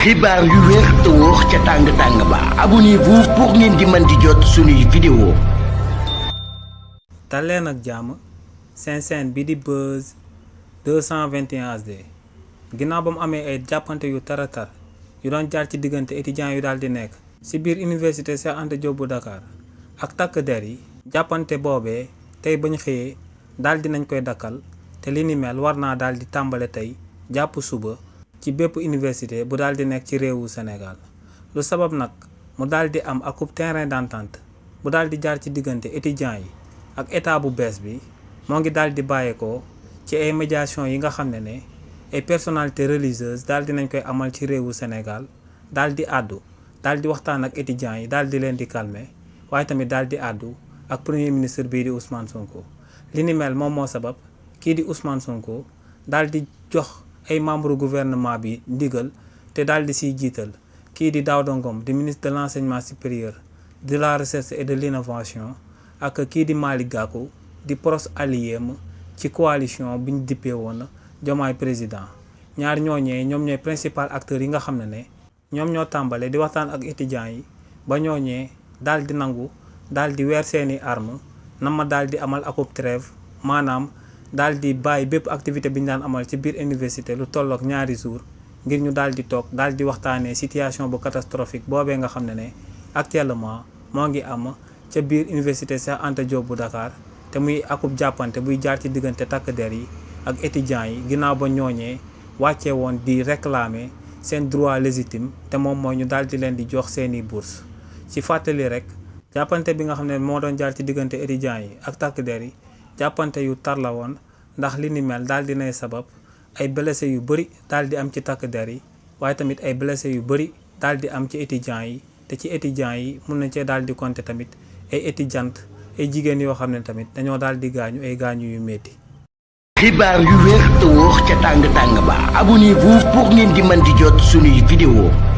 xibaar yu wér te wóor ca tàng-tàng ba abonnez-vous pour ngeen di mën di jot suñuy vidéo. dal leen ak jàmm seen chaîne bi di Buzz 221 HD ginnaaw ba mu amee ay jàppante yu taratar yu doon jaar ci diggante étudiants yu daal di nekk ci biir université Cheikh Anta Diop bu Dakar ak takk der yi jàppante boobee tey bañ xëyee daal di nañ koy dakkal te li ni mel war naa daal di tàmbale tey jàpp suba ci bépp université bu daal di nekk ci réewu Sénégal lu sabab nag mu daal di am akub terrain d'entente bu daal di jaar ci diggante étudiants yi ak état bu bees bi moo ngi daal di bàyyeekoo ci ay médiation yi nga xam ne ay personnalités religieuses daal di nañ koy amal ci réewu Sénégal daal di àddu daal di waxtaan ak étudiants yi daal di leen di calmer waaye tamit daal di àddu ak premier ministre bii di Ousmane Sonko li ni mel moom moo sabab kii di Ousmane Sonko daal di jox ay membre gouvernement bi ndigal te daal di siy jiital kii di Daouda Ngom di ministre de l'enseignement supérieur de la recherche et de l'innovation ak kii di Malick Gakou di proche allié ci coalition bi ñu dippee woon Diomaye président ñaar ñooñee ñoom ñooy principal acteurs yi nga xam ne ñoom ñoo tàmbale di waxtaan ak étudiants yi ba ñooñee daal di nangu daal di weer seeni arme na ma daal di amal akub trêve maanaam daal di bàyyi bépp activité bi ñu daan amal ci biir université lu tollook ñaari jours ngir ñu daal di toog daal di waxtaanee situation bu catastrophique boobee nga xam ne actuellement moo ngi am ca biir université Cheikh Anta Diop bu Dakar te muy akub jàppante buy jaar ci diggante takk der yi ak étudiants yi ginnaaw ba ñooñee wàccee woon di réclamer seen droit légitime te moom mooy ñu daal di leen di jox seeni bourse ci fàttali rek jàppante bi nga xam ne moo doon jaar ci diggante étudiants yi ak takk der yi jàppante yu tar la woon ndax li ni mel daal di nay sabab ay blessé yu bëri daal di am ci takk der yi waaye tamit ay blessé yu bëri daal di am ci étudiants yi te ci étudiants yi mun nañ cee daal di compter tamit ay étudiantes ay jigéen yoo xam ne tamit dañoo daal di gaañu ay gaañu yu métti. xibaar yu wér te wóor ca tàng-tàng ba abonnez-vous pour ngeen di mën di jot suñuy vidéo.